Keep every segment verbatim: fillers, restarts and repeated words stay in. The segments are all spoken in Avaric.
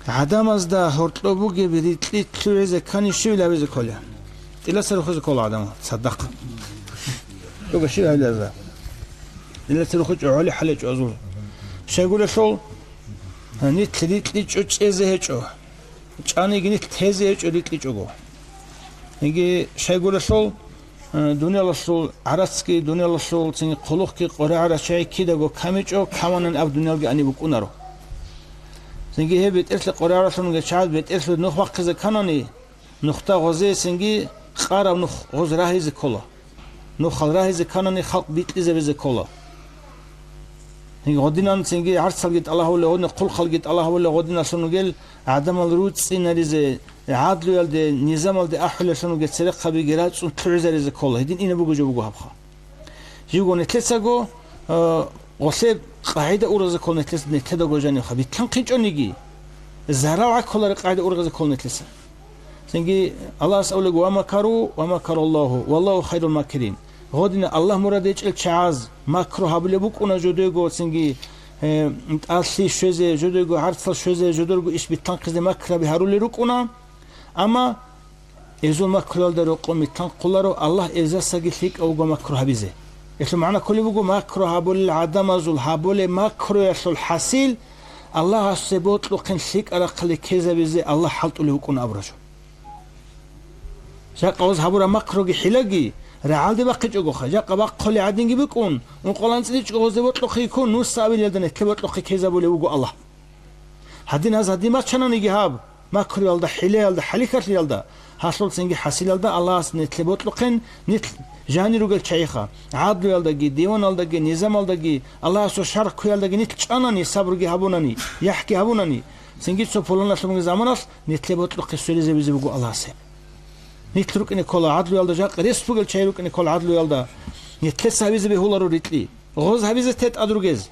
ГӀадамазда гьоркьоб бугеб рикьи лъугӀизе ккани щивил гьабизе ккола? ТӀилаца рухизе ккола гӀадамал, цадахъ. Дуга щив гьабилазда? ТӀилаца рухичӀо гьоли хӀалечӀо азул. Щайгурелъул, нилъ рикьичӀо чӀезе гьечӀо. ЧӀаниги нилъ тезе гьечӀо рикьичӀого. Яги щайгурелъул, э, дуниялалъул гӀарацги, дуниялалъул цинги хъулухъги къваригӀарал чагӀи кидаго камичӀо, каманани аб дуниялги ани букӀунаро. Цинги гьеб бетӀерлъи къваригӀаралъунги чагӀаз бетӀерлъи нух бахъизе кканани, нухда гъозие цинги къараб нух гъоз рагьизе ккола. Нухал рагьизе кканани халкъ бикьизабизе ккола. Гьин, гъодинан цинги гӀарцалги тӀалаб гьабулел, гъодин хъулухъалги тӀалаб гьабулел, гъодиналъун ругел гӀадамал руцӀцӀинаризе, гӀадлуялде, низамалде ахӀулеллъун ругел церехъабиги рацӀцӀун лъугӀизаризе ккола. Гьедин инаб буго жо буго гьабха. Живго нилъецаго, э, гъолъе къагӀида уразе ккола нилъеца, нилъедаго жанивха. БитӀлъанхъинчӀониги, зарал гӀаккуларе къагӀида ургъазе ккола нилъеца. Цинги Аллагьас абулеб: «Ва макару, ва макараллагьу, валлагьу хайрул макирин». Гъодина Аллагь мурад гьечӀел чагӀаз макру гьабулеб букӀуна жодего, цинги, э, тӀалъи щвезе, жодего гӀарцал щвезе, жодорго иш битӀлъанхъизе макраби гьарулел рукӀуна. Амма гьезул макруялда рокъон битӀлъанхъуларо Аллагь гьезасаги лъикӀав вуго макру гьабизе. Гьелъул магӀна кколеб буго, макру гьабулел гӀадамазул гьабулеб макруялъул хӀасил Аллагьасе бокьухъин лъикӀа рахъалде ккезабизе Аллагь хӀалтӀулев вукӀун абураб жо. Жакъа гъоз гьабураб макруги хӀилаги рагӀалде бахъичӀогоха, жакъа бахъулел гӀадинги букӀун, ункъоялда анцӀила чӀого гъозде бокьухъе ккун, нусабилелда нилъе бокьухъе ккезабулев вуго Аллагь. Гьадин гьаз гьадин бачананиги гьаб, макруялда, хӀилаялда, хӀалихьалъиялда, гьалъул цинги хӀасилалда Аллагьас нилъе бокьухъин, нилъ жанир ругел чагӀиха, гӀадлуялдаги, диваналдаги, низамалдаги, Аллагьасул шаргӀ кквеялдаги нилъ чӀанани, сабруги гьабунани, яхӀги гьабунани, цинги цо пуланалъунги заманалъ нилъе бокьухъе сверизабизе буго Аллагьас гьеб. Нилъ рукӀине ккола гӀадлуялда, жакъа рес бугел чагӀи рукӀине ккола гӀадлуялда, нилъеца гьабизе бегьуларо рикьи. Гъоз гьабизе те тӀад ругез.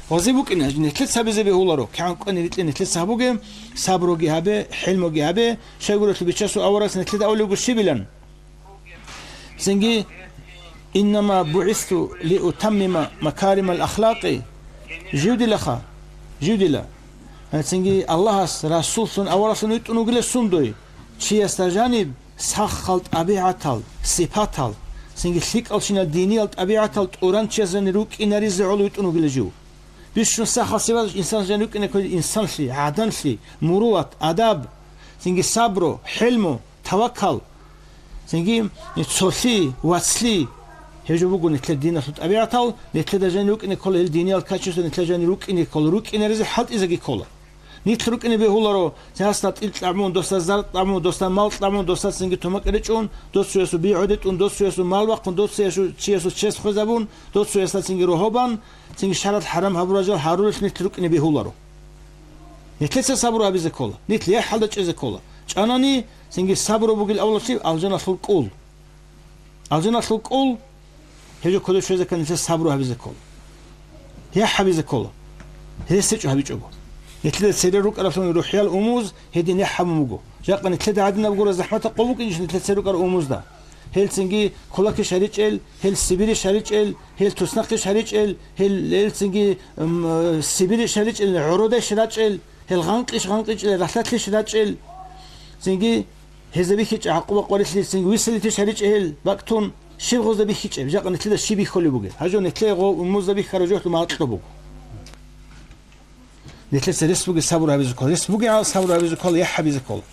Гъозе букӀине, нилъеца гьабизе бегьуларо, кигӀан кӀвани рикьи нилъеца гьабуге, сабруги гьабе, хӀилмуги гьабе, щайгурелъул Бичасул аварагас нилъеда абулеб буго щибилан. Цинги, «Иннама бугӀисту лиутаммима макаримал ахлакъи», жив дилаха, жив дила. Цинги Аллагьас расуллъун, аваралъун витӀун вугила сундой, чиясда жаниб сахал тӀабигӀатал, сипатал, цинги лъикӀалщинал диниял тӀабигӀатал тӀуран чиясда жанир рукӀинаризе гӀоло витӀун вугила жив. Бищун сахал сипат инсан жанир рукӀине ккола: инсанлъи, гӀаданлъи, муруват, адаб, цинги сабру, хӀилму, таваккал, цинги цолъи, вацлъи. Гьеб жо буго нилъер диналъул тӀабигӀатал, нилъеда жанир рукӀине ккола, гьел диниял качество нилъеда жанир рукӀине ккола, рукӀинаризе хӀалтӀизеги ккола. Нилъ рукӀине бегьуларо, досда тӀил тӀамун, досда зар тӀамун, досда мал тӀамун, досда цинги тумакь речӀун, дос цоясул би гӀодетӀун, дос цоясул мал бахъун, дос цоясул чиясул чес хвезабун, дос цоясда цинги рогьобан, цинги шаргӀалъ хӀарам гьабурал жал гьарулелъ нилъ рукӀине бегьуларо. Нилъеца сабру гьабизе ккола, нилъ яхӀалда чӀезе ккола. ЧӀанани, цинги сабру бугел авлалъи алжаналъул кӀул. Алжаналъул кӀул, гьеб жо кодоб щвезе ккани нилъеца сабру гьабизе ккола. ЯхӀ гьабизе ккола. РесечӀо гьабичӀого. Нилъеда цере рукӀараблъун рухӀиял умуз гьедин яхӀ гьабун буго. Жакъа нилъеда гӀадинаб гураб захӀматал къо букӀинчӀищ нилъер цере рукӀарал умузда? Гьел цинги кулакищ гьаричӀел, гьел сибирищ гьаричӀел, гьел туснахъищ гьаричӀел, гьел, гьел цинги, м, э, сибирищ гьаричӀел, гӀородайщ рачӀел, гьел гъанкъищ гъанкъичӀел, ралъдалъищ рачӀел. Цинги гьезда бихьичӀеб гӀакъуба-къварилъи цинги виселитищ гьаричӀел гьел бакӀ тун, щиб гъозда бихьичӀеб, жакъа нилъеда щиб бихьулеб бугеб? Гьаб жо нилъее гъо-, умузда бихьараб жо гьелъул макьу буго. Нилъеца рес бугеб сабру гьабизе ккола. Рес бугеб гьал сабру гьабизе ккола, яхӀ гьабизе ккола.